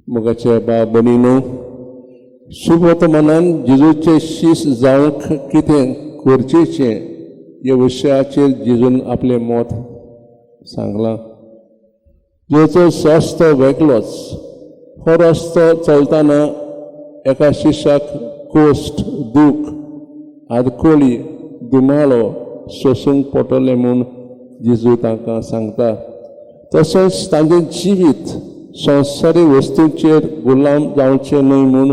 मोगाचे भाव भयणीनो, शुभवर्तमानान जेजूचे शीस जावंक कितें गरजेचें ह्या विशयाचेर जेजून आपलें मत सांगलां. जेजूचो रस्तो वेगळोच. हो रस्तो चलतना एका शिश्याक कोश्ट, दूख, आदकोळी, दुमाळो सोसूंक पडटलें म्हूण जेजू तांकां सांगता. तशेंच तांचें जिवीत संवसारी वस्तूंचेर गुलाम जावचें न्हय म्हूण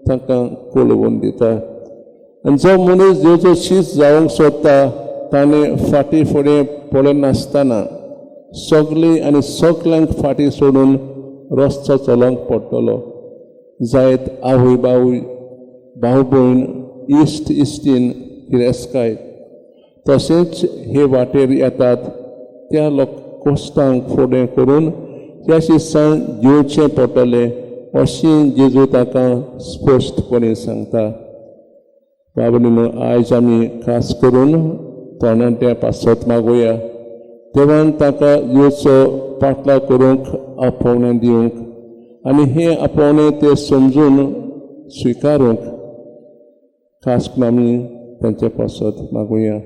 तांकां कळोवन दिता. आनी जो मनीस जेजूचो शीस जावंक सोदता, ताणें फाटीं फुडें पळयनासतना सगळीं आनी सगल्यांक फाटीं सोडून रस्तो चलोवंक पडटलो. जायत आवय बापूय, भाव भयण, इश्ट इश्टीण, गिरेस्काय, तशेंच हे वाटेर येतात त्या लोक कोश्टांक फुडें करून ह्या शिसान जिवचें पडटलें अशें जेजू ताका स्पश्टपणे सांगता. बाबलीनो, आयज आमी खास करून तरणाट्या पासत मागोया. देवान ताका येवचो पाटलाव करूंक आपोवणें दिवंक आनी हें आपोवणें ते समजून स्विकारूंक खास करून आमी तांचे पासत मागुया.